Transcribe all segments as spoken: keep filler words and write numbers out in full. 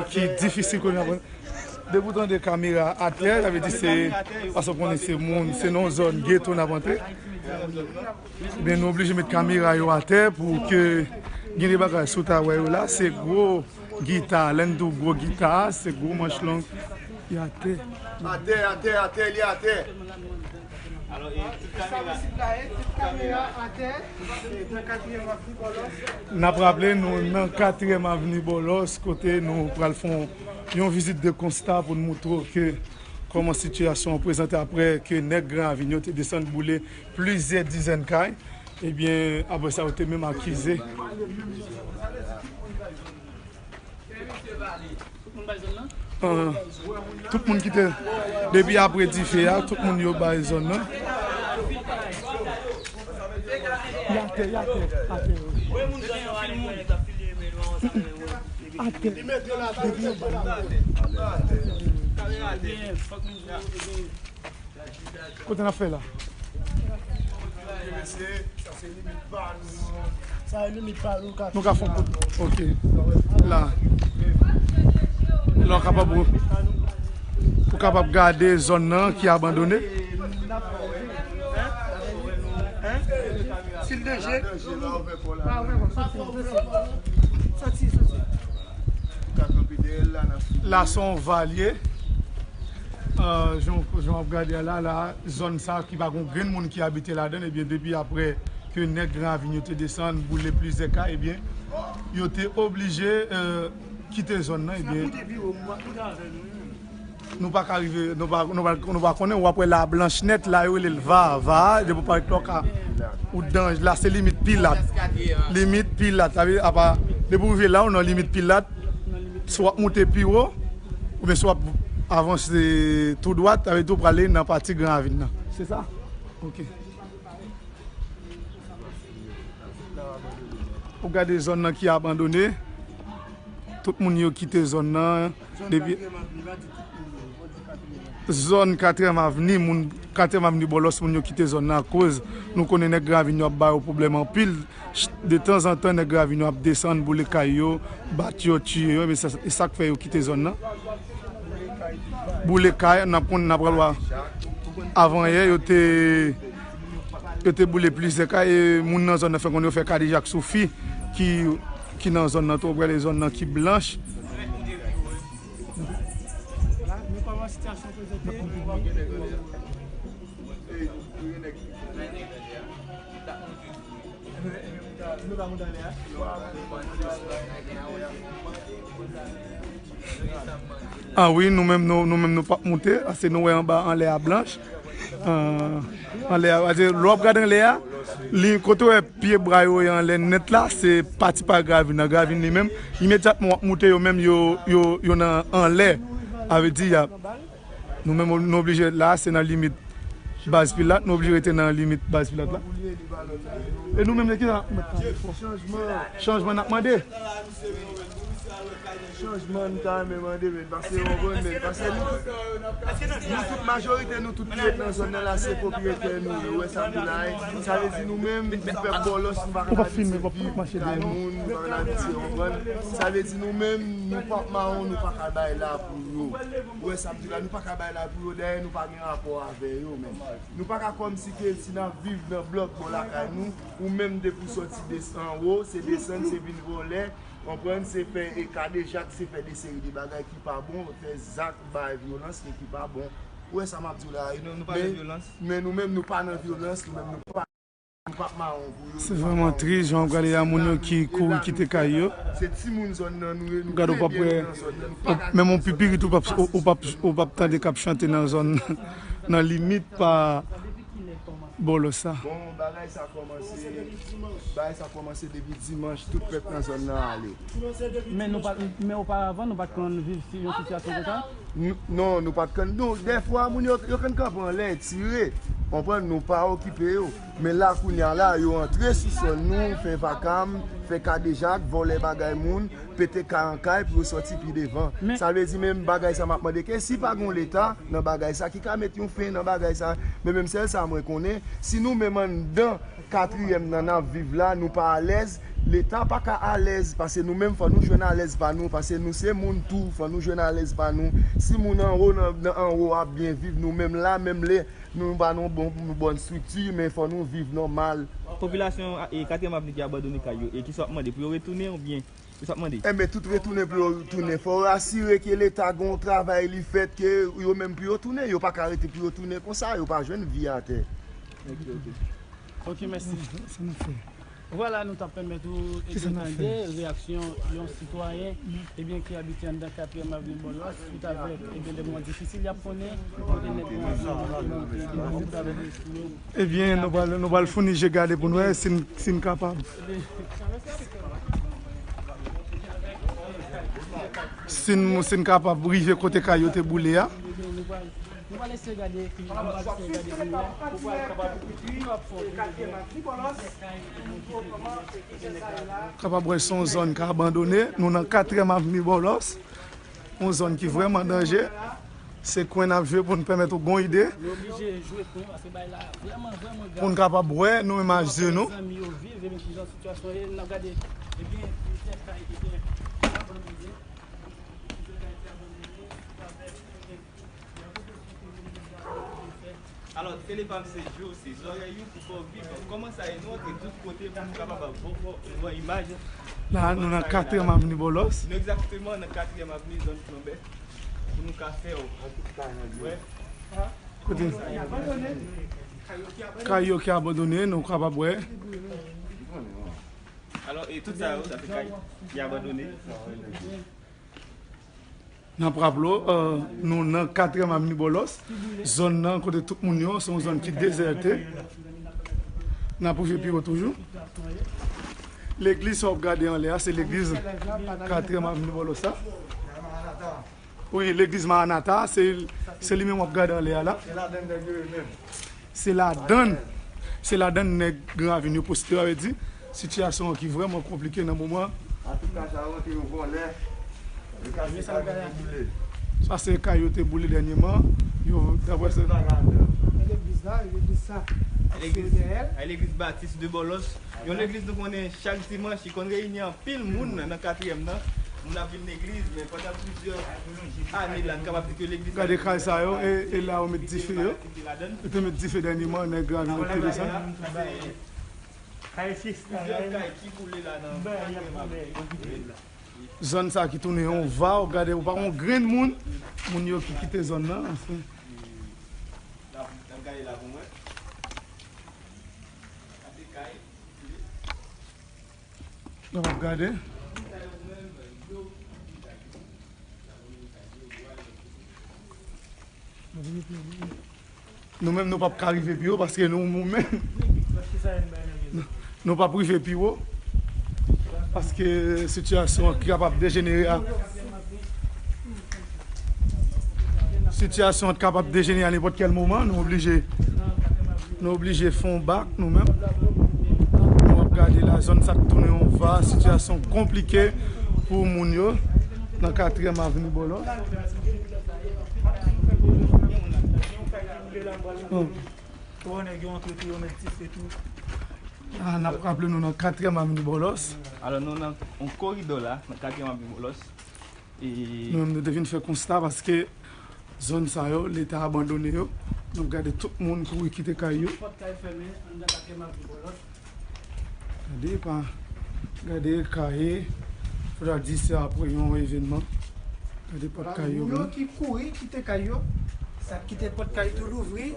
Ki difisil kounye a. Depi w tande kamera atè, sa vle di se, paske w konnen se moun, se nan yon zòn geto n ap antre. Ebyen, nou oblije met kamera yo atè pou ke gen de bagay si w ta wè yo la, se gwo gita, lè n di w gwo gita, se gwo manch long ki atè. Atè, atè, atè, li atè. N ap raple nou nan katriyèm avni Bòlòs, kote nou pral fè yon, yon vizit de konsta pou n moutre w ke kòman sitiyasyon an prezante apre ke nèg Gran Ravin yo te desann boule plizyè dizèn kay. Ebyen, apre sa, yo te menm akize. Ah, tout moun ki te, depi apre dife a, tout moun yo bay zòn nan. Y atè, y atè, atè. Atè. Depi yo bay. Kote n ap fè la? Sa e limit pa nou ka. Nou ka fè yon kout. Ok. La. La, w kapab, ou kapab gade zòn nan ki abandone. Sil danje. Soti, soti. La, se yon valye. Ah, jan, jan w ap gade a la, la, zòn sa ki pa gen grenn moun ki abite ladan l, ebyen, depi apre ke nèg Gran Ravin yo te desann, boule plizyè kay, ebyen, yo te oblije, eh, kite zòn nan, ebyen. Nou pa ka rive, nou pa, nou pa, nou pa konnen, w ap wè la blanch nèt, la yo rele l va, va, depi w pa rete la, w ka, ou dan, la se limit Pilat. Limit Pilat, sa vle di, apa, depi w rive la, ou nan limit Pilat, si w ap monte pi wo, oubyen si w ap avanse tou dwat, sa vle di w prale nan pati Gran Ravin nan. Se sa? Ok. Ou gade zòn nan ki abandone. Tout moun yo kite zòn nan. Depi zòn katriyèm avni, moun katriyèm avni Bòlòs, moun yo kite zòn nan akoz nou konnen nèg Gran Ravin yo ap ba yo pwoblèm anpil. Ch-, detanzantan, nèg Gran Ravin yo ap desann, boule kay yo, bat yo, tiye yo, men sa, e sa k fè yo kite zòn nan. Boule kay, n ap konn, n ap pral wè. Avan yè, yo te, yo te boule plizyè kay, e moun nan zòn nan fè konnen yo fè kadejak sou fi ki, ki nan zòn nan tou, prè de zòn nan ki blanch. Ah wi, nou menm, nou, nou menm, nou p ap moute, paske nou wè anba anlè a blanch. Ah, anlè a, paske lè w ap gade anlè a, li, kote w wè pye bra yo ye anlè nèt la, se pati pa Gran Ravin nan. Gran Ravin li menm, imedyatman w ap moute, yo menm, yo, yo, yo nan anlè. A vle di, y ap Nou menm, nou oblije la, se nan limit baz Pilat, nou oblije rete nan limit baz Pilat la. E nou menm, ki sa n ap mande? Chanjman n ap mande. Chanjman, nou ta renmen mande, men, paske, w konprann, men, paske nou, nou tout, majorite nou tout ki ret nan zòn nan la, se pwopriyetè nou, ou wè sa m di la, sa vle di nou menm, nou pèp Bòlòs, nou pa ka abite viv kay moun, nou pa ka abite, w konprann? Sa vle di nou menm, nou p ap mawon, nou pa ka bay la pou yo. Ou wè sa m di la, nou pa ka bay la pou yo, dayè nou pa gen rapò avè yo menm. Nou pa ka kòmsi ke si n ap viv nan blòk bò lakay nou, ou menm depi w sòti desann anwo, se desann, se vin vòlè, konprann, se fè e kadejak, se fè de seri de bagay ki pa bon, fè zak bay vyolans men ki pa bon. Ou wè sa m ap di w la, men, men nou menm nou pa nan vyolans, nou menm nou pa Se vrèman tris, jan w ap gade a, moun yo ki kouri kite kay yo. Gade, ou p ap wè, menm yon pipirit ou p ap, ou p ap, ou p ap tande k ap chante nan zòn, nan limit pa Bòlòs sa. Bon, bagay sa kòmanse, bagay sa kòmanse depi dimanch, tout pèp nan zòn nan ale. Men nou pa, men oparavan, nou pa t konn viv si yon sitiyasyon konsa? N-, non, nou pa t konn. Nou, dèfwa, moun yo, yo konn kanpe anlè, tire. Konprann, nou pa okipe yo. Men la, kounye a la, yo antre sou sòl nou, fè vakam, Fè kadejak, vòlè bagay moun, pete kay an kay pou yo sòti pi devan. Sa vle di menm bagay sa m ap mande ke si pa gen yon Leta nan bagay sa ki ka met yon fen nan bagay sa. Men menm sèl sa mwen konnen, si nou menm anndan katriyèm nan n ap viv la, nou pa alèz, Leta pa ka alèz, paske nou menm fò nou jwenn alèz pa nou, paske nou se moun tou, fò nou jwenn alèz pa nou. Si moun anwo nan, nan anwo ap byen viv, nou menm la, menm lè nou pa nan bon, bòn estrikti, men fò nou viv nòmal. Popilasyon e Katriyèm Avni ki abandone kay yo, e ki sa w ap mande, pou yo retounen oubyen ki sa w ap mande? Enben, tout retounen pou yo tounen. Fò yo asire ke Leta gen yon travay li fèt, ke yo menm pou yo tounen. Yo pa ka rete pou yo tounen konsa, yo pa jwenn vi atè. Ok, ok. Ok, mèsi. Sa nou fè? Vwala, nou t ap pèmèt ou, ebyen, tande reyaksyon yon sitwayen, ebyen, ki abite anndan Katriyèm Avni Bòlòs, swit avèk, ebyen, de moman difisil y ap konnen, kote nèg yo ap monte, ebyen, nou pral, nou pral founi je gade pou n wè si n, si n kapab. Si n, si n kapab rive kote kay yo te boule a. Nou pral eseye gade, nou pral eseye gade kounye a, pou pral kapab, kapab wè se yon zòn ki abandone. Nou nan Katriyèm Avni Bòlòs, yon zòn ki vrèman danje. Se kwen n ap jwe pou n pèmèt ou gon ide. Nou oblije jwe kwen, paske bay la vrèman, vrèman grav. Pou n kapab wè, nou menm ak je nou. Zanmi yo viv, ebyen, kijan sitiyasyon ye, n ap gade, ebyen, plizyè kay, ebyen, abandone. Plizyè kay ki abandone, sa fè, ebyen, y a pwofesyon kote moun yo fè. Alò, Telefab se je w, se zòrèy ou pou fè w viv. Kòman sa ye? Nou antre tout kote pou nou kapab ba w imaj. La, nou nan Katriyèm Avni Bòlòs. Nou egzakteman nan Katriyèm Avni, zòn Flanbè. Pou nou ka fè w wè. Kote? Kay yo ki abandone, nou kapab wè. Alò, e tout sa yo, sa se kay ki abandone. N ap raple w, euh, nou nan Katriyèm Avni Bòlòs. Zòn nan, kote tout moun yo, se yon zòn ki dezète. N ap rive pi wo toujou. Legliz sa w ap gade anlè a, se legliz Katriyèm Avni Bòlòs la. Wi, legliz Maranata, se, se li menm w ap gade anlè a la. Se ladann, se ladann nèg Gran Ravin yo poste yo, sa vle di, sitiyasyon an ki vrèman konplike nan moman. Sa se kay yo te boule dènyèman. Yo, daprè sa. Legliz la, legliz sa. Legliz, legliz Batis de Bòlòs. Yon legliz nou konnen chak dimanch, li konn reyini anpil moun nan katriyèm nan. Moun ap vin legliz, men pandan plizyè ane la, n kapab di ke legliz la. Gade kay sa yo, e, e la yo met dife yo. Yo te met dife dènyèman, nèg Gran Ravin yo kite sa. Plizyè kay ki boule la nan katriyèm avni. Zòn sa ki tounen yon va, w gade, ou pa wè yon grenn moun, moun yo ki kite zòn nan, anfen. N ap, n ap gade la pou mwen. Sa se kay. N ap gade. Nou menm, nou p ap ka rive pi wo, paske nou, nou menm, nou p ap rive pi wo, paske sitiyasyon an kapab dejenere a. Sitiyasyon an kapab dejenere a nenpòt kèl moman. Nou oblije, nou oblije fè yon bak, nou menm. Nou ap gade la, zòn sa k tounen yon va, sitiyasyon konplike pou moun yo nan katriyèm avni Bòlòs. Bon. Twa nèg yo antre tou, yo met dife tou. Ah, n ap raple nou nan katriyèm avni Bòlòs. Alò, nou nan yon koridò la, nan katriyèm avni Bòlòs. E nou menm, nou te vin fè konsta paske zòn sa yo, Leta abandone yo. Nou gade tout moun kouri kite kay yo. Pòt kay fèmen anndan katriyèm avni Bòlòs. Gade pa, gade kay, fò ta di se apre yon evènman. Gade pòt kay yo, moun yo ki kouri kite kay yo, sa k kite pòt kay tou louvri.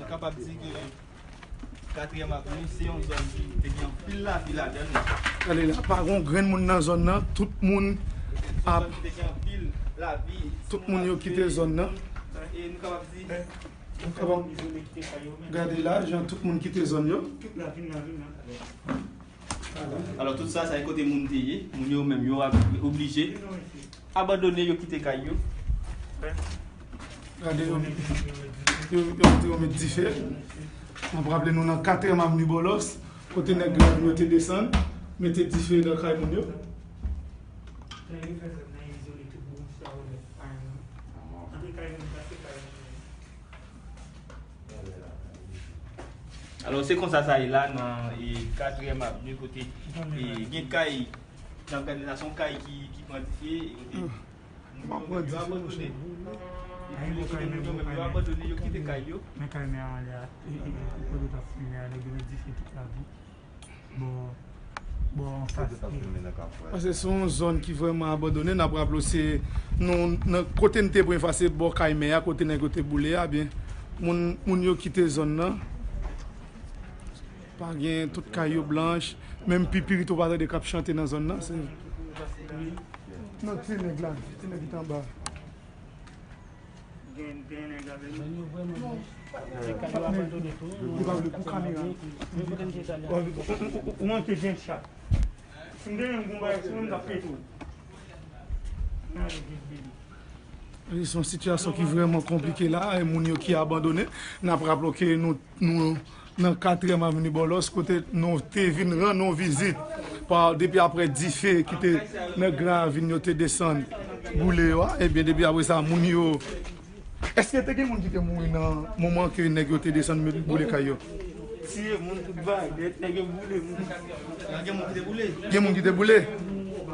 Nou kapab di ke katriyèm avni se yon zòn ki te gen anpil lavi ladan l. Gade la, pa gen yon grenn moun nan zòn nan, tout moun ap, tout moun yo kite zòn nan. E nou kapab di, gade la, jan tout moun kite zòn yo. Alò, tout sa, sa e kote moun te ye. Moun yo menm, yo ap oblije abandone, yo kite kay yo. Gade yo, yo, yo, yo met dife. N ap raple nou nan katriyèm avni Bòlòs. Kote nèg Gran Ravin yo te desann, mete dife nan kay moun yo. Nèg yo fè zam nan izole tout branch sa yo nèt. Antre kay moun, pase kay moun. Alò, se konsa sa ye la nan e, Katriyèm Avni, kote e, gen kay, n ap gade la, se yon kay ki, ki pran dife, e kote moun yo menm yo abandone. Epi moun yo menm yo abandone, yo kite kay yo. Men kay mè a anlè a, e, e, e, kote yo t ap fimen a, nèg yo met dife tout lavi. Bò, bò anfas. Paske se yon zòn ki vrèman abandone. N ap raple w, se nou, nan, kote n te premye fwa, se bò kay mè a, kote nèg yo te boule a, byen, moun, moun yo kite zòn nan. Pa gen, tout kay yo blanch. Menm pipirit ou pa tande k ap chante nan zòn nan. Se, non, ti nèg la, ti nèg ki t anba. Gen, gen nèg avè nou. Li pa vle pou kamera. Ou, ou, ou, ou manke gen chat. Si m te menm gon bagay sou mwen, m t ap pete w. Nan legliz bebe. Se yon sitiyasyon ki vrèman konplike la, e moun yo ki abandone. N ap raple w ke nou, nou nan Katriyèm Avni Bòlòs, kote nou te vin rann yon vizit pa, depi apre dife ki te nan Gran Ravin yo te desann boule yo a. Ebyen, depi apre sa, moun yo, èske te gen moun ki te mouri nan moman ke nèg yo te desann met boule kay yo? Tiye moun tout bagay nèt, nèg yo boule moun. Gen moun ki te boule? Gen moun ki te boule?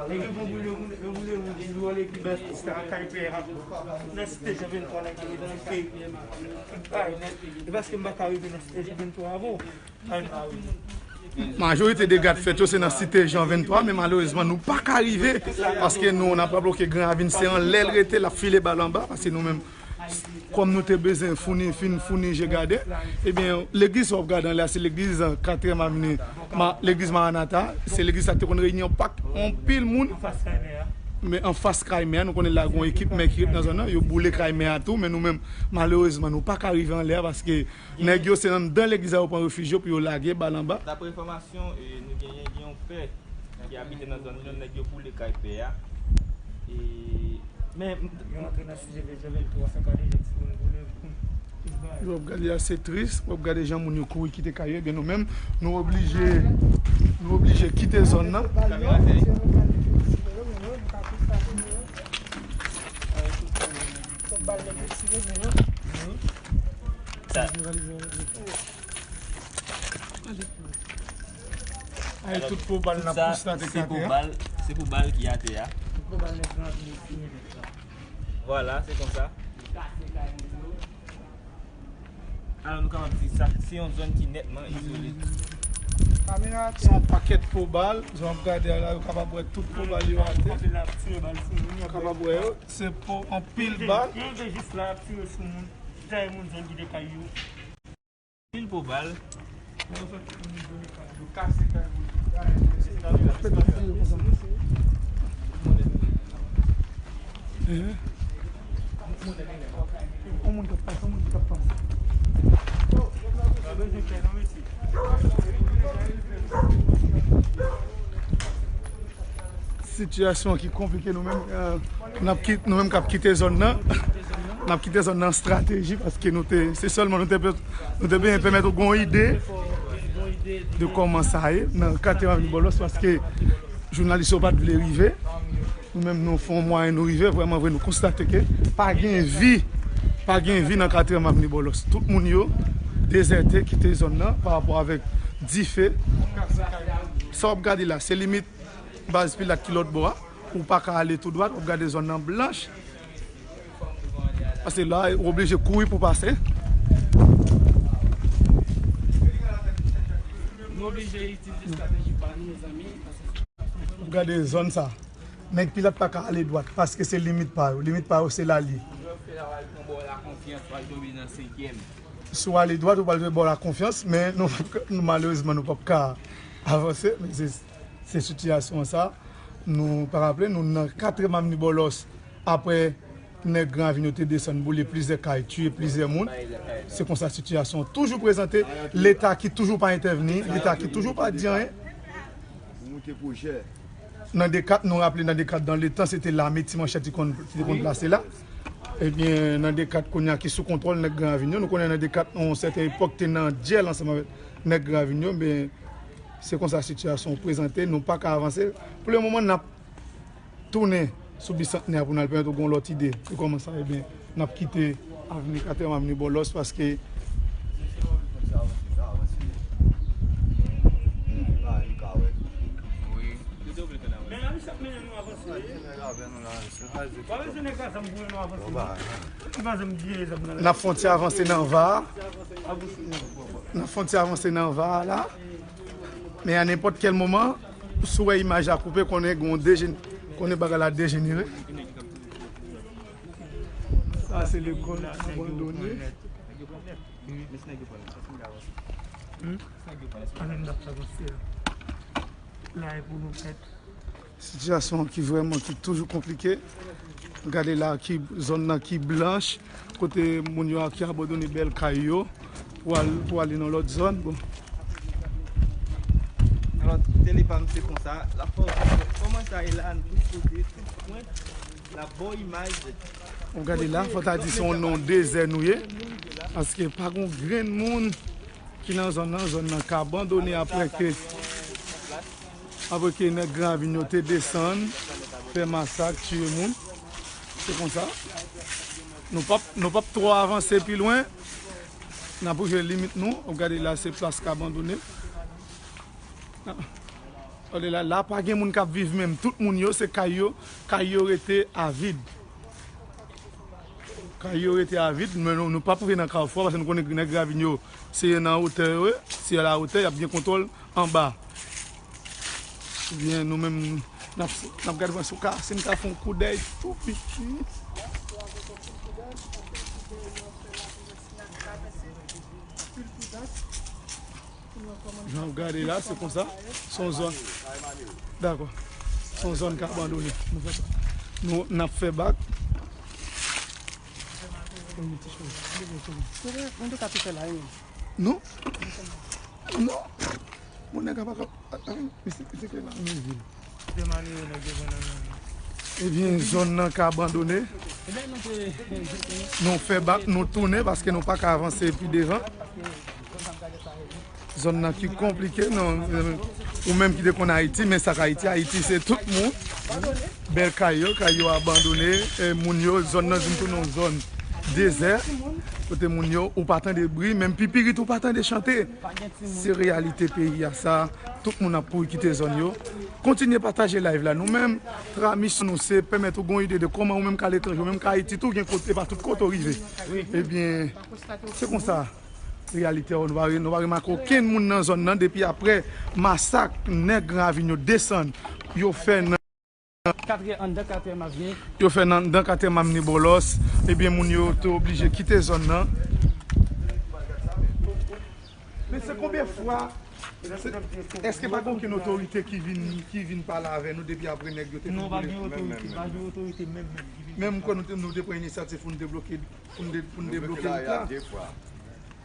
Nèg yo boule moun, yo boule moun, yo vòlè ki bèt sa kay pè a. Nan site Jan venntwa, nèg yo mete dife tout bagay nèt. E paske m pa ka rive nan site Jan venntwa avè w. Majorite dega t fèt yo se nan site Jan venntwa, men malerezman nou pa ka rive, paske nou, n ap raple w ke Gran Ravin se anlè l rete, l ap file bal anba, paske nou menm, kòm nou te bezwen founi, fin founi je gade, ebyen, legliz sa w ap gade anlè a, se legliz, e, Katriyèm Avni, ma, legliz Maranata, se legliz sa ki te konn reyini Pak, anpil moun. Men anfas kay mè a, nou konnen la gen yon ekip mè ki ret nan zòn nan, yo boule kay mè a tou, men nou menm, malerezman, nou pa ka rive anlè a, paske nèg yo se anndan legliz la yo pran refij yo pou yo lage bal anba. Daprè enfòmasyon, e, nou genyen, gen yon pè ki abite nan zòn nan, nèg yo boule kay pè a. E, men, yo antre nan sijè de Jan venntwa, fè ka de jan timoun boule. Jan w ap gade a, se tris. W ap gade jan moun yo kouri kite kay yo. Ebyen, nou menm, nou oblije, nou oblije kite zòn nan. Kamera, se Sa. Ay, tout po bal n ap konstate k atè a. Se pou bal, se pou bal ki atè a. Vwala, se konsa. Alò, nou kapab di sa, se yon zòn ki nètman izole. Se yon pakèt po bal, jan w ap gade a la, yo kapab wè tout po bal yo atè. Yo kapab wè yo, se po anpil bal. Yo rive jis la, y ap tire sou moun. Dèyè moun zòn ki te kay yo. Pil po bal. Sitiyasyon ki konplike nou menm, e, n ap kit-, nou menm k ap kite zòn nan, n ap kite zòn nan estrateji, paske nou te, se sèlman nou te, nou te benyen pèmèt ou gon ide de kòman sa ye nan Katriyèm Avni Bòlòs, paske jounalis yo pa t vle rive. Nou menm, nou fè yon mwayen nou rive, vrèman vre, nou konstate ke pa gen vi, pa gen vi nan Katriyèm Avni Bòlòs. Tout moun yo dezète, kite zòn nan pa rapò avèk dife. Sa w ap gade la, se limit baz Pilat ki lòt bò a. Ou pa ka ale tou dwat, w ap gade zòn nan blanch. Paske la, ou oblije kouri pou pase. Nou oblije itilize estrateji pa nou, mezanmi. W ap gade zòn sa. Nèg Pilat pa ka ale dwat, paske se limit pa yo. Limit pa yo, se la l ye. Si w ale dwat, ou pral jwe bò Lakonfyans, men nou, nou, malerezman, nou p ap ka avanse. Men se, se sitiyasyon sa. Nou pa raple, nou nan Katriyèm Avni Bòlòs, apre nèg Gran Ravin yo te desann boule plizyè kay, tiye plizyè moun. Se konsa sitiyasyon toujou prezante. Leta ki toujou pa entèvni, Leta ki toujou pa di anyen. Nan de kat, nou raple, nan de kat, dan letan, se te lame Ti Manchèt ki konn, ki te konn plase la. Ebyen, nan de kat kounye a ki sou kontwòl nèg Gran Ravin yo, nou konnen nan de kat, nan yon sèten epòk, te nan dyèl ansanm avèk nèg Gran Ravin yo, men Se konsa sitiyasyon an prezante, nou pa ka avanse. Pou le moman, n ap tounen sou Bisantnè a pou n al pèmèt ou gen yon lòt ide de kòman sa, ebyen, n ap kite avni Katèm, avni Bòlòs, paske n ap fè yon ti avanse nan va a. N ap fè yon ti avanse nan va a la. Men a nenpòt kèl moman, si w wè imaj la koupe, konnen gen yon dejen-, konnen bagay la dejenere. Sa se lekòl abandone. Sitiyasyon ki vrèman, ki toujou konplike. Gade la, ki, zòn nan ki blanch, kote moun yo ki abandone bèl kay yo pou al, pou ale nan lòt zòn. Bon. Alò, tele pa m se konsa, l ap fè kòman sa ye la, tout kote, tout kwen, l ap ba w imaj. Ou gade la, fò ta di se yon non dezè nou ye, paske pa gen grenn moun ki nan zòn nan, zòn nan ka abandone apre ke, apre ke nèg Gran Ravin yo te desann, fè masak, tiye moun. Se konsa. Nou p ap, nou p ap twò avanse pi lwen. N ap rive limit nou. Ou gade la, se plas k abandone. Gade la, la pa gen moun k ap viv menm. Tout moun yo, se kay yo, kay yo rete avid. Kay yo rete avid, men nou, nou p ap rive nan Kafou a, paske nou konnen nèg Ravin yo, se nan wotè yo ye, se a la wotè, y ap gen kontwòl anba. Ebyen, nou menm, n ap, n ap gade si w ka, si n ka fè yon koudèy tou piti. Jan w gade la, se konsa. Se yon zòn. Dakò. Se yon zòn k abandone. Nou fè sa. Nou, n ap fè bak. Mwen te ka tou fè la, wi. Non. Non. Moun nèg ap, ap, ap, ap, misye, misye ke la, men vil. Ebyen, zòn nan ka abandone. Nou fè bak, nou tounen paske nou pa ka avanse pi devan. Zòn nan ki konplike, non, ou menm ki te konn Ayiti, men sa k Ayiti, Ayiti se tout moun. Bèl kay yo, kay yo abandone, e moun yo, zòn nan vin tounen yon zòn dezè, kote moun yo, ou pa tande bri, menm pipirit ou pa tande chante. Se reyalite peyi a sa, tout moun ap kouri kite zòn yo. Kontinye pataje live la. Nou menm, tra misyon nou se pèmèt ou gon ide de kòman ou menm ka aletranje, ou menm ka Ayiti tou, gen kote, pa tout kote ou rive. Ebyen, se konsa. Reyalite a, nou pa, nou pa remake okenn moun nan zòn nan depi apre masak nèg Gran Ravin yo desann, yo fè nan Katriyèm, anndan Katriyèm Avni. Yo fè nan, anndan Katriyèm Avni Bòlòs, ebyen, moun yo te oblije kite zòn nan. Men se konbyen fwa, se, èske pa gen okenn otorite ki vin, ki vin pale avè nou depi apre nèg yo te fin boule? Non, pa gen otorite, pa gen otorite menm, menm ki vin. Menm kò nou te, nou te pran inisyativ pou n debloke, pou n de-, pou n debloke wout la.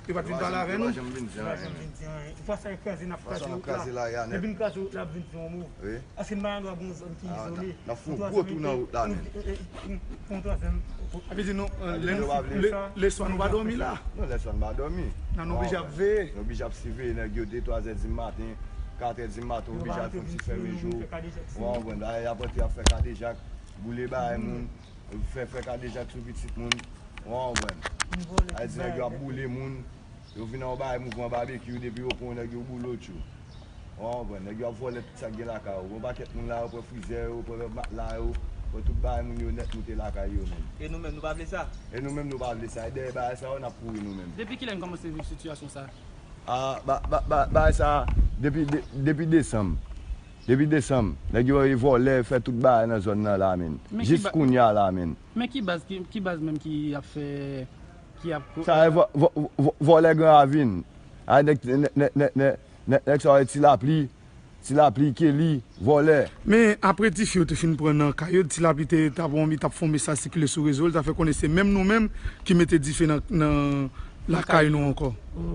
Yo pa t vin pale avè nou? Yo pa janm vin di anyen. Fwa sa yo kraze, n ap kraze wout la. Yo vin kraze wout la, ap vin di yon mo. Paske n pa gen dwa gen yon zòn ki izole. N ap fè yon gwo tou nan wout la menm. Pou yon twazyèm. Sa vle di nou, leswa nou pa dòmi la. Non, leswa nou pa dòmi. Nan nou oblije ap veye. Nou oblije ap siveye nèg yo de twa zè di maten, kat è di maten, oblije al fè yon ti fèmen je w. Ou konprann? Dayè y ap antre ap fè kadejak, boule bagay moun, fè, fè kadejak sou pitit moun. Ou konprann? Sa vle di nèg yo ap boule moun. Yo vin nan yon bagay mouvman babekyou, depi yo pran yon nèg yo boule w tjou. Ou konprann? Nèg yo ap vòlè tout sa k gen lakay ou. Yon pakèt moun la, yo pran frizè yo, pran matla yo, pran tout bagay moun yo nèt moute lakay yo menm. E nou menm, nou pa vle sa? E nou menm, nou pa vle sa. E dèyè bagay sa yo, n ap kouri nou menm. Depi kilè n kòmanse viv sitiyasyon sa? A, ba, ba, ba, bagay sa, depi de-, depi desanm. Depi desanm. Nèg yo e vòlè, fè tout bagay nan zòn nan la menm. Jis kounye a la menm. Men ki baz, ki, ki baz menm ki ap fè, ki ap ko- Sa e vò-, vò-, vò-, vòlè Gran Ravin. A, nèg, nèg, nèg, nèg, nèg, nèg sa yo e Ti Lapli, Ti Lapli, Kelly, vòlè. Men apre dife yo te fin pran nan kay yo, Ti Lapli te, t ap, t ap fè yon mesaj sikile sou rezo, li ta fè konnen se menm nou menm ki mete dife nan, nan lakay nou ankò.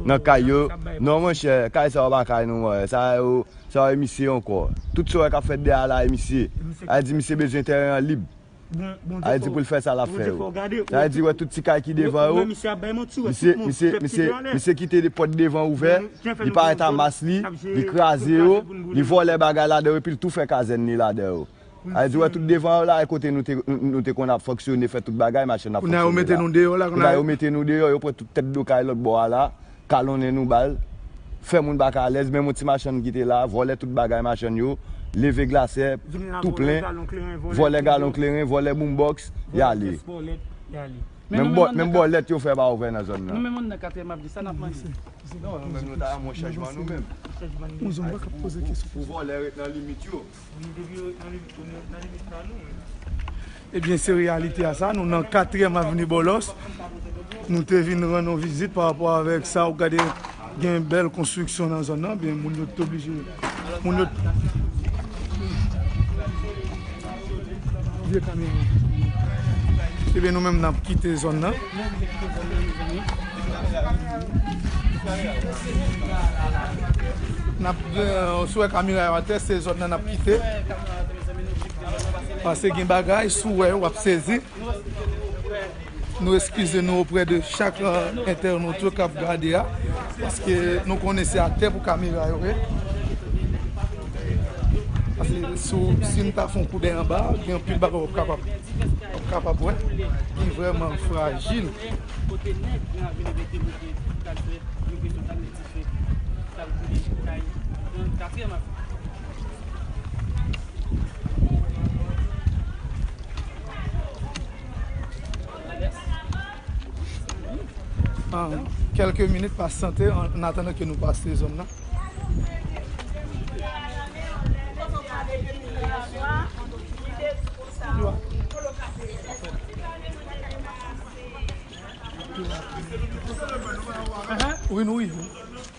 Nan kay yo. Non, monchè, kay sa yo pa kay nou, monchè. Sa yo, sa yo e misye ankò. Tout sa w wè k ap fèt dèyè a la e misye. A di misye bezwen tèren an lib. Bon, Bondye fè w, Bondye fè w gade, Bondye fè w wè tout ti kay ki devan yo. Misye, misye, misye, misye kite de pòt devan ouvè, li parèt a mas li, li kraze yo, li vòlè bagay ladan yo, epi l tou fè kazèn li ladan yo. Sa vle di, wè, tout devan yo la, e kote nou te, nou, nou te konn ap fonksyone, fè tout bagay, machin ap fonksyone la. Kounye a yo mete nou deyò la, kounye a yo mete nou deyò, yo pran tout tèt do kay lòt bò a la, kalonnen nou ba l, fè moun pa ka alèz, menm yon ti machann ki te la, vòlè tout bagay machann yo, leve glasè, tou plen, vòlè galon kleren, vòlè boombox, y ale. Menm bò, menm bòlèt yo fè pa ouvè nan zòn nan. Nou menm, nou nan katriyèm avni, sa n ap mande? Non, nou menm, nou ta renmen yon chanjman, nou menm. Yon zòn wè k ap poze kesyon. Pou vòlè ret nan limit yo. Ebyen, se reyalite a sa. Nou nan katriyèm avni Bòlòs. Nou te vin rann yon vizit pa rapò avèk sa. Ou gade, gen bèl konstriksyon nan zòn nan. Byen, moun yo t oblije. Moun yo t- Vye kamyon. Ebyen, nou menm, n ap kite zòn nan. N ap, euh, si w wè kamera yo atè, se zòn nan n ap kite. Paske gen bagay, si w wè, w ap sezi. Nou eskize nou oprè de chak, euh, entènot yo k ap gade a, paske nou konnen se atè pou kamera yo ye. Paske si w, si n ta fè yon koudèy anba, gen anpil bagay w ap kapab, w ap kapab wè, ki vrèman frajil. Ah, kèlke minit pa sante an, an atandan ke nou pase zòn nan. Wi, nou rive.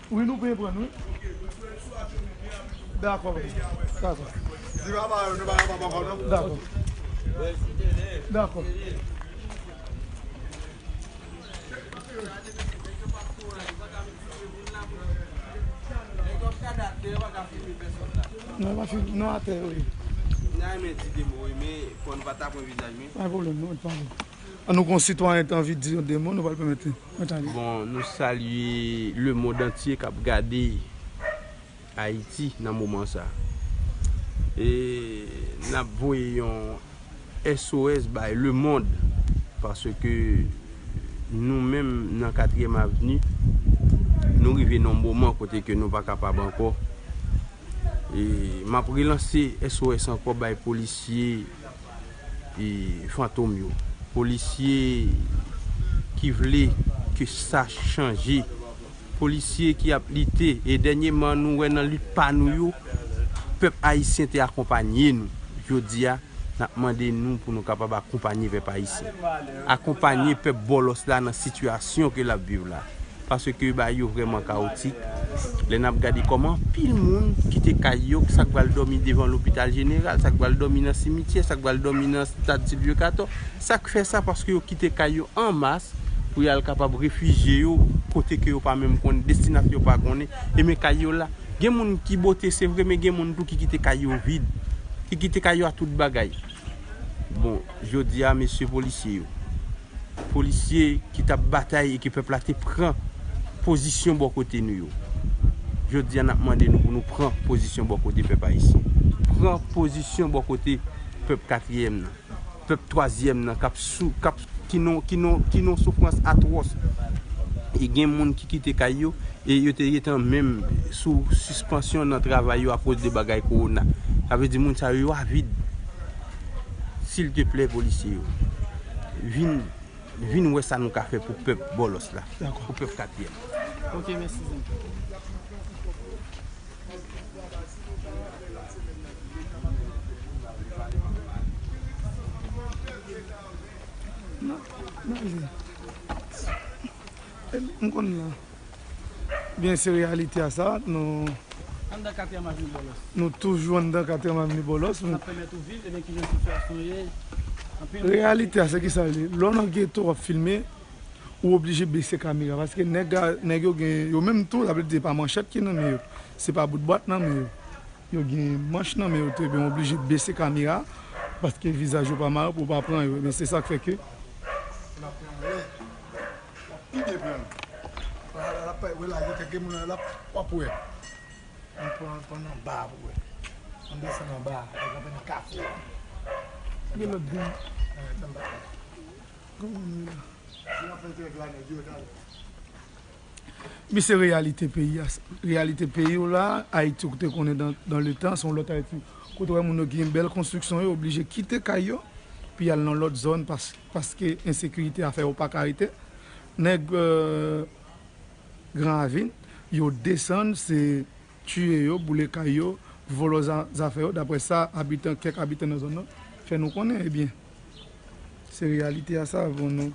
Wi, nou peye pran, wi. Dakò, dakò. Dakò. Dakò. Non, pa fim, non, atè, wi. N a renmen di de mo, wi, men fò nou pa ta pran vizaj mwen. Pa gen pwoblèm, non, pa gen. An nou kon sitwayen te anvi di de mo, nou pral pèmèt li. Mwen tande. Bon, nou salye lemonn antye k ap gade Ayiti nan moman sa. E n ap voye yon S O S bay lemonn, paske nou menm nan katriyèm avni, nou rive nan yon moman kote ke nou pa kapab ankò. E m ap relanse S O S ankò bay polisye e fantom yo. Polisye ki vle ke sa chanje. Polisye ki ap lite, e dènyèman nou wè nan lit pa nou yo, pèp ayisyen te akonpanye nou. Jodi a, n ap mande nou pou nou kapab akonpanye pèp ayisyen. Akonpanye pèp Bòlòs la nan sitiyasyon ke l ap viv la. Paske bagay yo vrèman kawotik. Lè n ap gade kòman anpil moun kite kay yo, sa k pral dòmi devan lopital jeneral, sa k pral dòmi nan simityè, sa k pral dòmi nan stad Silvyo Katò, sa k fè sa, paske yo kite kay yo an mas pou y al kapab refijye yo kote ke yo pa menm konnen, destinasyon yo pa konnen, e men kay yo la. Gen moun ki bote, se vre, men gen moun tou ki kite kay yo vid, ki kite kay yo ak tout bagay. Bon, jodi a, mesye polisye yo, polisye ki t ap batay e ke pèp la te pran pozisyon bò kote nou yo. Jodi a, n ap mande nou pou nou pran pozisyon bò kote pèp ayisyen. Pran pozisyon bò kote pèp katriyèm nan, pèp twazyèm nan, k ap sou, k ap, ki nan, ki nan, ki nan soufrans atwòs. E gen moun ki kite kay yo, e yo te gentan menm sou sispansyon nan travay yo akoz de bagay kowona. Sa vle di moun sa yo, yo avid. Silteplè, polisye yo, vin, vin wè sa nou ka fè pou pèp Bòlòs la, pou pèp katriyèm. Ok, mèsi, zanmi. Non, non, non. M konn la. Byen, se reyalite a sa, nou. Anndan katriyèm avni Bòlòs. Nou toujou anndan katriyèm avni Bòlòs. Sa pèmèt ou viv, ebyen, ki jan sitiyasyon ye? Anpil. Reyalite a, se ki sa l ye? Lè w nan geto, w ap filme, ou oblije bese kamera, paske nèg a, nèg yo gen, yo menm tou, sa vle di, se pa manchèt ki nan men yo, se pa bout bwat nan men yo. Yo gen manch nan men yo tou, ebyen, w oblije bese kamera Paske vizaj yo pa mare pou w pa pran yo. Ebyen, se sa k fè ke. L ap pran anlè. L ap pi byen pran. L ap, wè la, yo tèt gen moun la, l ap, w ap wè. Ann pran, ann pran anba pou wè. Ann desann anba, ann kanpe nan kafou a. Gen lòt grenn. Kòman nou ye la? Si w ap fè entèvyou a nèg yo, talè. Men se reyalite peyi a. Reyalite peyi w la, Ayiti ou te konnen dan, dan le tan, se yon lòt Ayiti. Kote w wè moun yo gen bèl konstriksyon, yo oblije kite kay yo, pou y al nan lòt zòn pas, paske ensekirite a fè yo pa ka rete. Nèg, euh, Gran Ravin, yo desann, se tiye yo, boule kay yo, vòlò za-, zafè yo, daprè sa abitan, kèk abitan nan zòn nan fè nou konnen, ebyen. Se reyalite a sa, bon, nou.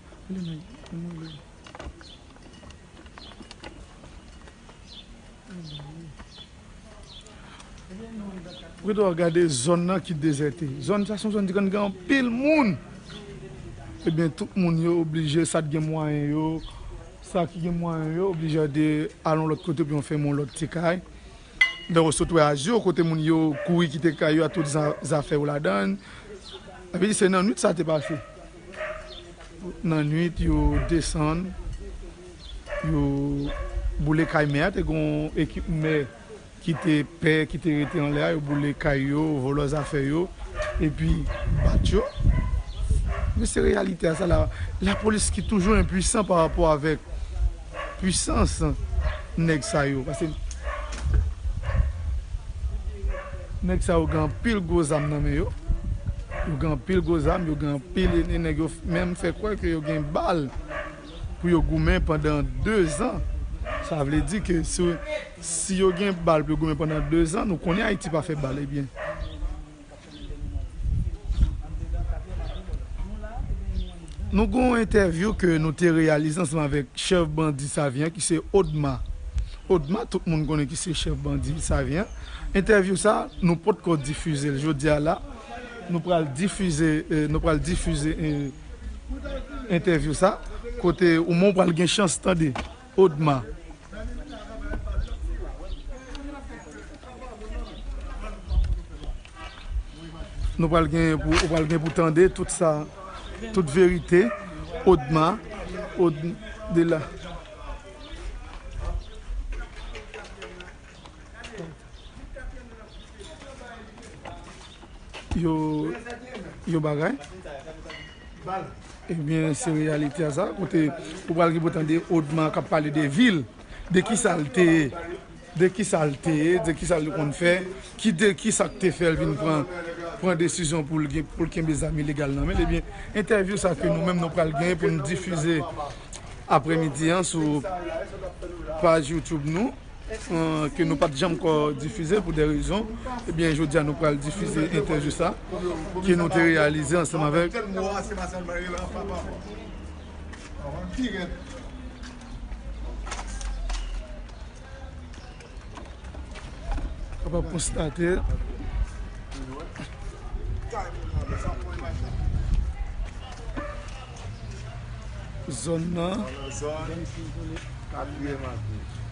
Ou te gade zòn nan ki dezète. Zòn sa se yon zòn ki konn gen anpil moun. Ebyen, tout moun yo oblije, sa t gen mwayen yo, sa ki gen mwayen yo, oblije de al yon lòt kote pou yo fèmen yon lòt ti kay. Lè w sot wè Azyo, kote moun yo kouri kite kay yo ak tout za-, zafè yo ladan. Sa vle di se nan nwit sa te pase. Nan nwit, yo desann, yo boule kay mè a, te gen yon ekip mè ki te pè, ki te rete anlè a, yo boule kay yo, vòlò zafè yo, epi bat yo. Men se reyalite a sa la. Lapolis ki toujou enpwisan pa rapò avèk pwisans nèg sa yo. Paske nèg sa yo gen anpil gwo zam nan men yo. Yo gen anpil gwo zam, yo gen anpil, e, e nèg yo menm fè kwè ke yo gen bal pou yo goumen pandan dezan. Sa vle di ke si, si yo gen bal pou yo goumen pandan dezan, nou konnen Ayiti pa fè bal, ebyen. Nou gen yon entèvyou ke nou te reyalize ansanm avèk chèf bandi Savyen ki se Odma. Odma, tout moun konnen ki se chèf bandi Savyen. Entèvyou sa, nou potko difize l. Jodi a la, nou pral difize, eh, nou pral difize, eh, entèvyou sa, kote ou menm pral gen chans tande Odma. Nou pral gen pou, ou pral gen pou tande tout sa, tout verite, Odma, Od-, de la. Yo, yo bagay. Ebyen, se reyalite a sa, kote ou pral gen pou tande Odma k ap pale de vi l, de kisa l te ye, de kisa l te ye, de kisa l konn fè, ki de kisa k te fè l vin pran, pran desizyon pou l gen, pou l kenbe zam ilegal nan men l. Ebyen, entèvyou sa ke nou menm nou pral gen pou n difize aprèmidi an sou paj YouTube nou, eh, ke nou pa t janm ko difize pou de rezon. Ebyen, jodi a nou pral difize entèvyou sa ke nou te reyalize ansanm avèk kapab konstate zòn nan.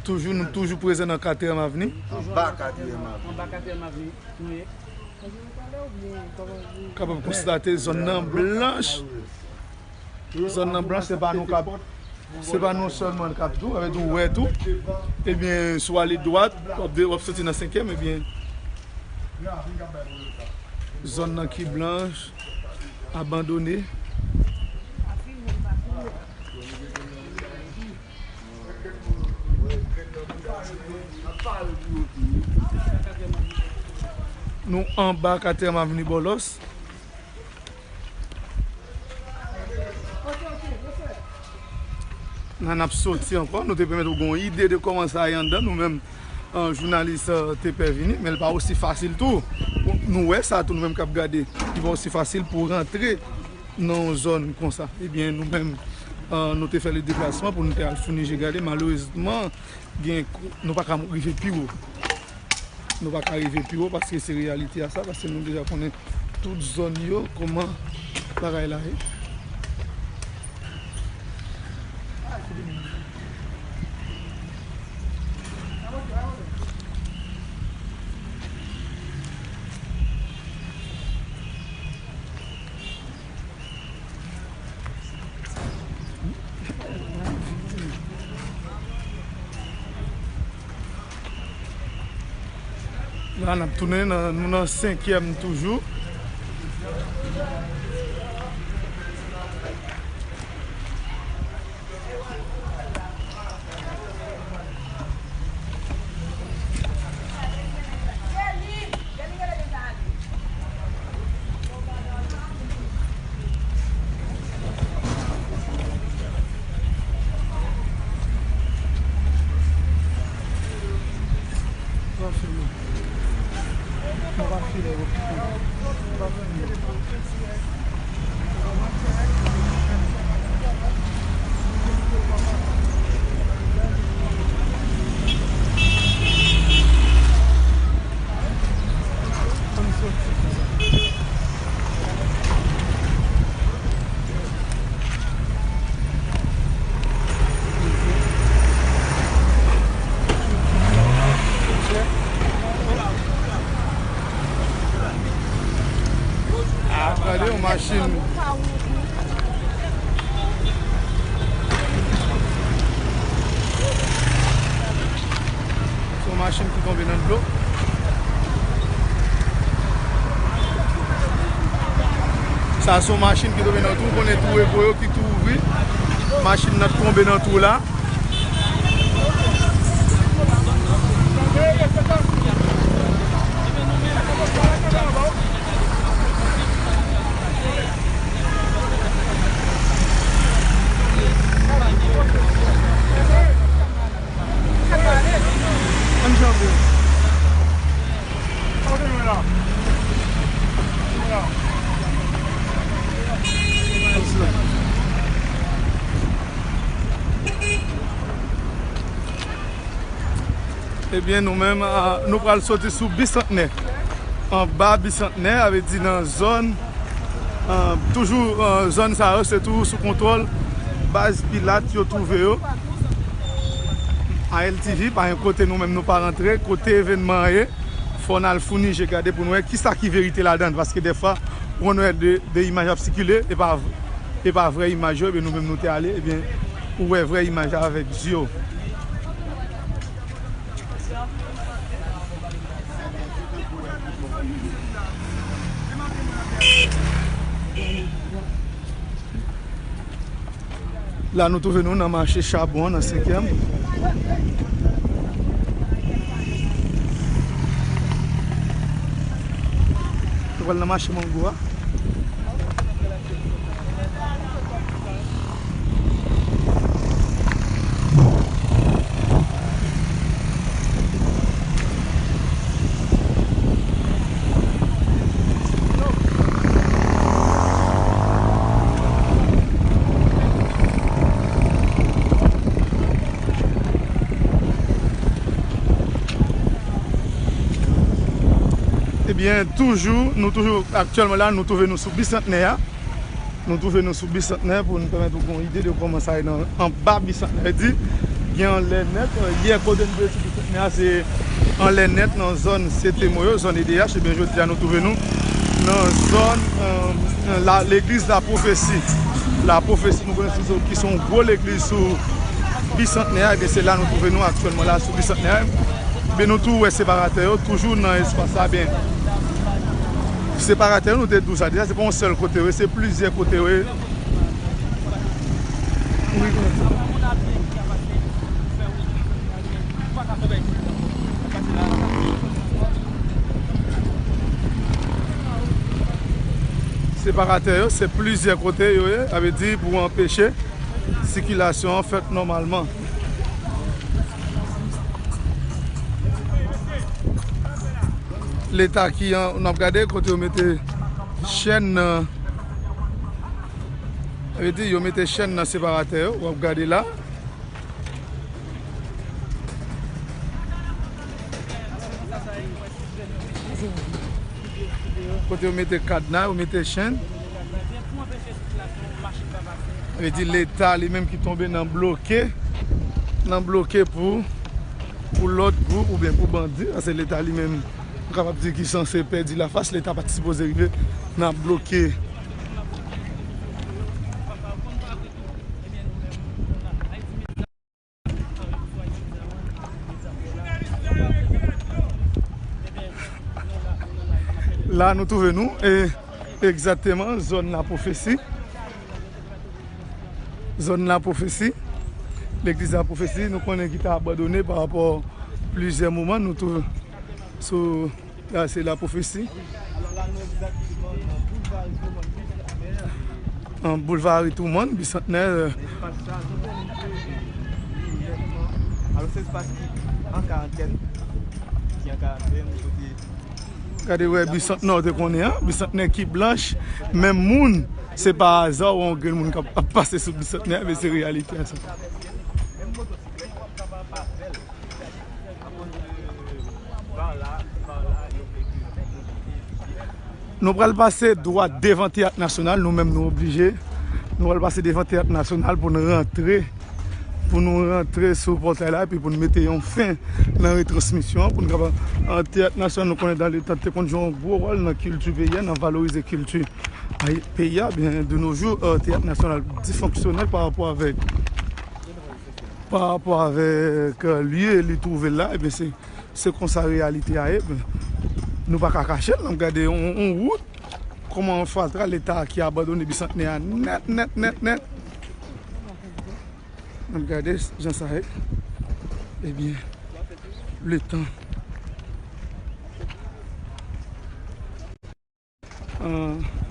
Toujou, nou toujou prezan nan Katriyèm Avni. Anba Katriyèm Avni. Anba Katriyèm Avni, nou ye. Kapab konstate zòn nan blanch. Zòn nan blanch, se pa nou k ap, se pa nou sèlman k ap tou, avè tou, ou wè tou. Ebyen, si w ale dwat, w ap de-, w ap soti nan senkyèm, ebyen, zòn nan ki blanch, abandone. Nou anba Katriyèm Avni Bòlòs. Nan n ap soti ankò, nou te pèmèt ou gen yon ide de kòman sa ye anndan, nou menm, eh, jounalis, eh, te pè vini, men l pa osi fasil tou. Nou wè sa tou, nou menm k ap gade, li pa osi fasil pou rantre nan yon zòn konsa. Ebyen, nou menm, eh, nou te fè le deplasman pou nou te al founi je gade. Malerezman, gen kou-, nou pa ka rive pi wo. Nou pa ka rive pi wo paske se reyalite a sa, paske nou deja konnen tout zòn yo, kòman bagay la ye. La, n ap tounen nan, nou nan senkyèm toujou. Ah, gade yon machin. Se yon machin ki tonbe nan dlo. Sa se yon machin ki tonbe nan twou, konnen twou Evo yo ki tou ouvri. Machin nan tonbe nan twou la. Ebyen, nou menm, a, nou pral soti sou Bisantnè. Anba Bisantnè, sa vle di nan zòn, a, toujou, a, zòn sa yo, se toujou sou kontwòl baz Pilat yo twouve yo. A L T V, pa gen kote nou menm nou pa rantre, kote evènman an ye, fò n al founi je gade pou n wè kisa ki verite ladan l, paske dèfwa, ou konn wè de, de imaj ap sikile, e pa, e pa vrè imaj yo, ebyen nou menm nou te ale, ebyen, ou wè vrè imaj la avèk zye w. La, nou twouve nou nan mache chabon an, nan senkyèm. Nou pral nan mache mango a. Ebyen, toujou, nou toujou, aktyèlman la, nou twouve nou sou Bisantnè a. Nou twouve nou sou Bisantnè pou nou pèmèt ou gen yon ide de kòman sa ye nan anba Bisantnè. Di, gen anlè nèt, yè kote nou te sou Bisantnè a, se anlè nèt nan zòn Setemo yo, zòn E D H, ebyen jodi a nou twouve nou nan zòn, e, la, legliz La Pwofesi. La Pwofesi, nou konnen se, ki se yon gwo legliz sou Bisantnè a, ebyen se la nou twouve nou aktyèlman la sou Bisantnè a. Ebyen nou tou wè separatè yo toujou nan espas la, byen separatè yo nou te di w sa deja, se pa yon sèl kote yo ye, se plizyè kote yo ye. Separatè yo, se plizyè kote yo ye, sa vle di pou anpeche sikilasyon an fèt nòmalman. Leta ki an, n ap gade kote yo mete chèn nan. Sa vle di, yo mete chèn nan separatè yo, w ap gade la. Kote yo mete kadna, yo mete chèn. Sa vle di Leta li menm ki tonbe nan bloke, nan bloke pou, pou lòt gwoup oubyen pou bandi. Paske Leta li menm, nou kapab di ki sanse pèdi lafas, Leta pa t sipoze rive nan bloke. La nou twouve nou, e egzakteman zòn Lapwofesi. Zòn Lapwofesi. Legliz Lapwofesi, nou konnen ki te abandone pa rapò plizyè moman, nou twouve sou, la se Lapwofesi. An Boulva Harry Truman, Bisantnè. Espas sa, nou konnen ke li nètman. Alò, se espas ki an karantèn, ki an karantèn, kote Gade, wè, Bisantnè ou te konnen an, Bisantnè ki blanch, menm moun, se pa aza ou wè yon grenn moun k ap, ap pase sou Bisantnè, men se reyalite a sa. Nou pral pase dwat devan Teyat Nasyonal, nou menm nou oblije. Nou pral pase devan Teyat Nasyonal pou n rantre, pou nou rantre sou pòtay la, epi pou n mete yon fen nan retransmisyon an, pou n kapab, an, Teyat Nasyonal, nou konnen dan letan te konn jwe yon gwo wòl nan kilti peyi a, nan valorize kilti, ay, peyi a, byen, de nos jours, euh, Teyat Nasyonal disfonksyonèl pa rapò avèk, pa rapò avèk, euh, lye li twouve l la, ebyen, se, se konsa reyalite a ye. Nou pa ka kache l, n ap gade yon, yon wout, kòman yon fatra Leta ki abandone Bisantnè a nèt, nèt, nèt, nèt. N ap gade jan sa ye. Ebyen, letan. Ah.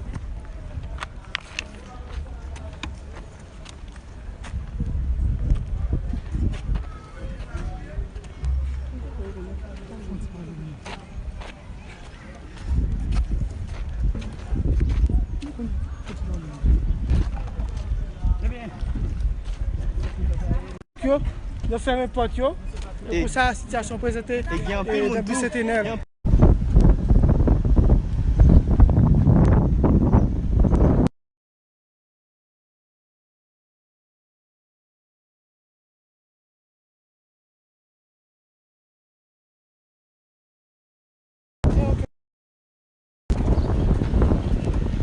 Yo, yo fèmen pòt yo. E pou sa, sitiyasyon prezante, e gen anpil, e, moun tou.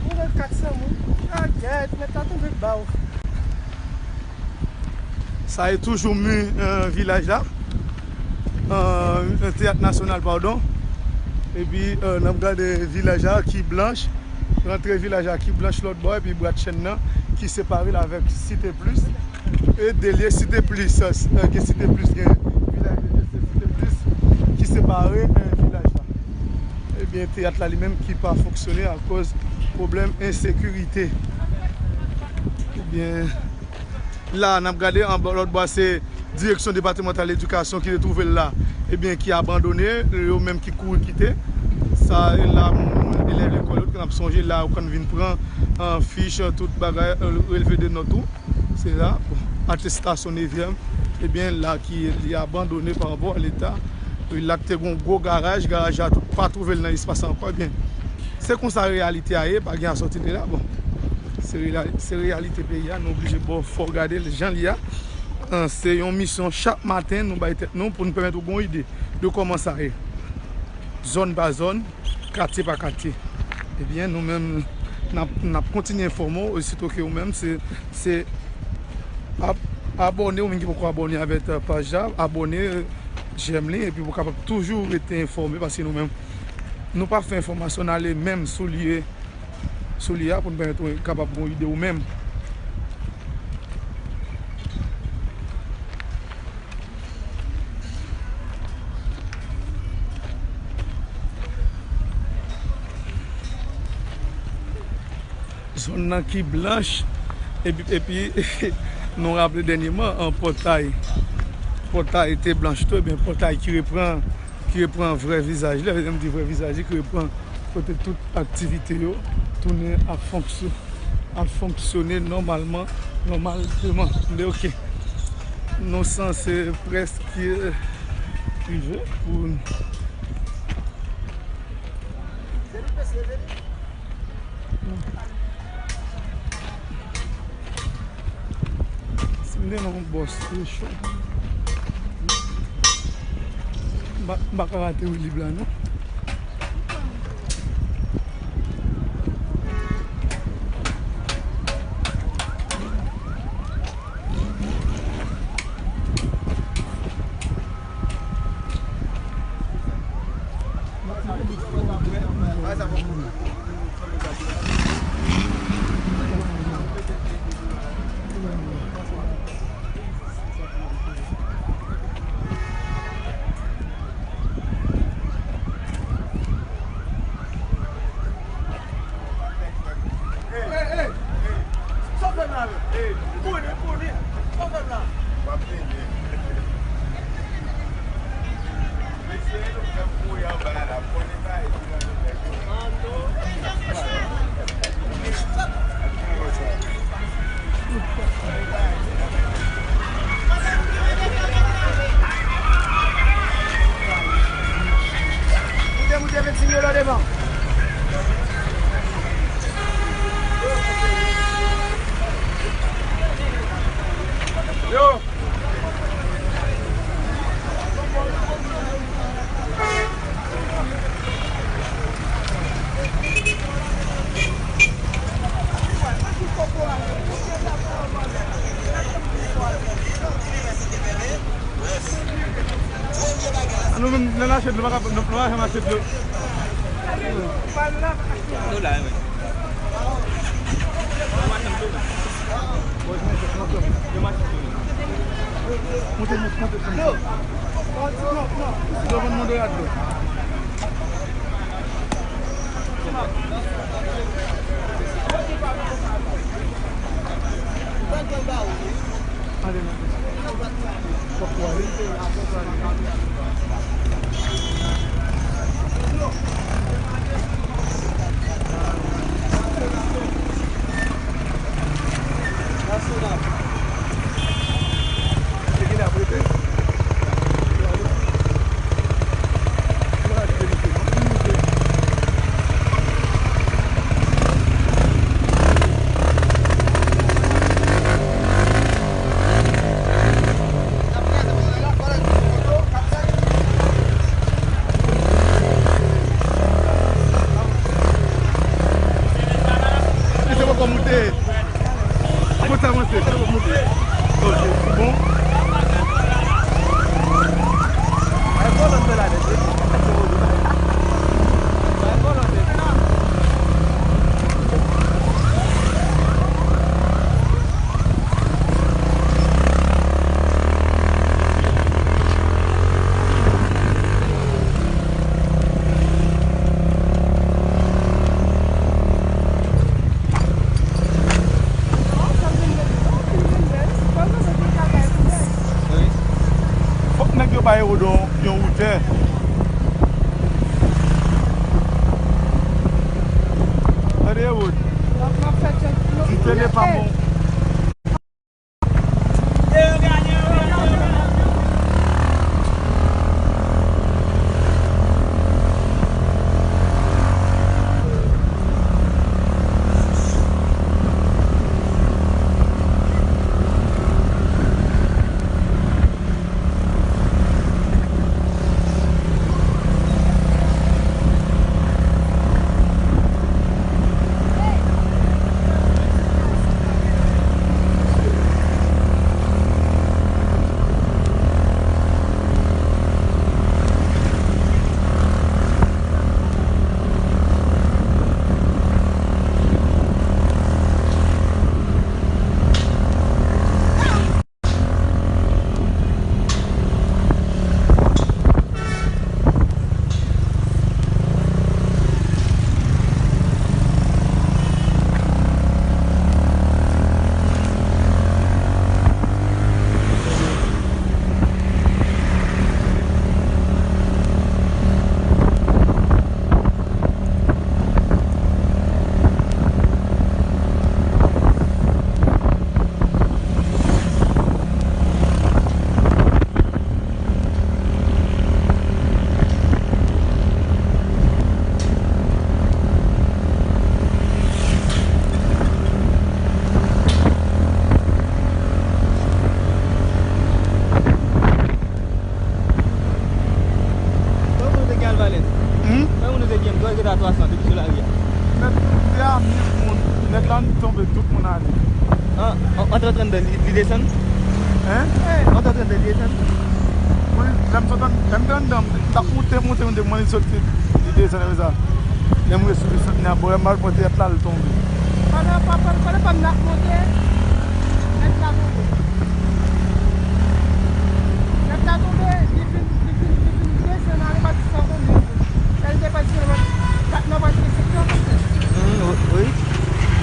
Ou gen kat san moun. Ah, gèt, mèt la tonbe ba w. Sa e toujou mi, eh, vilaj la. Eh, Teyat Nasyonal, padon. Epi, eh, n ap gade vilaj la ki blanch. Rantre vilaj la ki blanch lòt bò, epi Bratchenn nan ki separe l avèk Site Plis. E delye Site Plis, eh, gen Site Plis, gen vilaj de Site Plis ki separe, eh, vilaj la. Ebyen, teyat la li menm ki pa fonksyone akoz pwoblèm ensekirite. Ebyen, la, n ap gade anba lòt bò a, se direksyon depatmantal edikasyon ki te twouve l la, ebyen, ki abandone, yo menm ki kouri kite. Sa e la, moun, elèv lekòl yo, n ap sonje la, yo konn vin pran, eh, fich, tout bagay, eh, relve de nòt ou. Se la, bon, atestasyon nevyèm, ebyen, la ki li abandone pa rapò a Leta. E la ki te gon gwo garaj, garaj la tou pa twouve l nan espas la ankò, ebyen, se konsa reyalite a ye, pa gen asòti de la, bon. Se reya-, se reyalite peyi a, nou oblije ba w fò w gade l jan l ye a. Eh, se yon misyon chak maten nou bay tèt nou pou n pèmèt ou gon ide de kòman sa ye. Zòn pa zòn, katye pa katye. Ebyen, nou menm, n ap, n ap kontinye enfòme w, osito ke ou menm, se, se ab-, abòne, ou menm ki poko abòne avèk, eh, paj la, abòne, eh, jèm li, epi pou w kapab toujou rete enfòme, paske nou menm, nou pa fè enfòmasyon, n ale menm sou lye, sou lye a pou n pèmèt ou kapab gon ide ou menm. Zòn nan ki blanch, epi, epi nou raple dènyèman, an, pòtay, pòtay te blanch tou, ebyen, pòtay ki reprann, ki reprann vrè vizaj li, lè m di vrè vizaj li, ki reprann kote tout aktivite yo tounen ap fonksyon-, ap fonksyone nòmalman, nòmalman. Men oke, nou sanse prèske rive pou Si m te nan yon bòs, se cho. M pa, m pa ka rate Wilib la, non. Moute, moute, Veksin yo la devan. Yo. Nou menm, nan mache dlo, nou pa ka, nou pa ka mache dlo. Nou la, wi. Monte, monte, monte. Yo vann moun doyad dlo. Li se poko moute. Kot sa avanse? Se poko moute. Ok, se bon. Fòk nèg yo bay Ewood yon, yon woutè. Tande, Ewood. Di tele pa bon. Kòman nou te gen Alvalens? Hmm? Kòman nou te gen, nou te gen a twa san depi sou lari a? Nèt, te a mil moun. Nèt la tonbe, tout moun ale. An, an, antre trannde li, li desann? Hein? Antre trannde li desann? Wi, lè m sot an, lè m te anndan, m t ap moute, moute, moute, mwen li soti, li desann apre sa. Lè m rive sou desant ni a bò, m al pran tèt la, l tonbe. Pandan, pandan, pandan m ap monte, nèt la tonbe. Nèt la tonbe, li vin, li vin, li vin desann ale pati san konbyen. Lè l te pati san konbyen, kat nan pati sèt san konbyen. Hmm, wi, wi.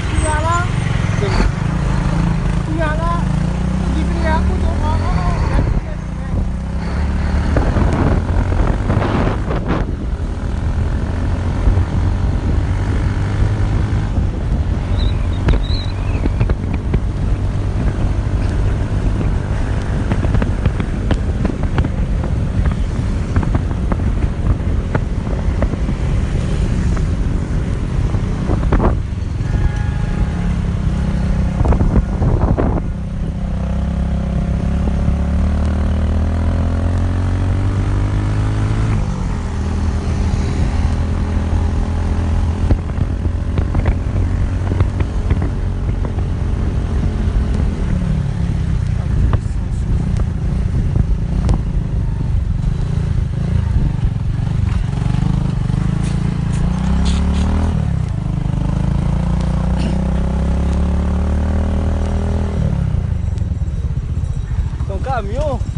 Kounye a la, se Kamyon.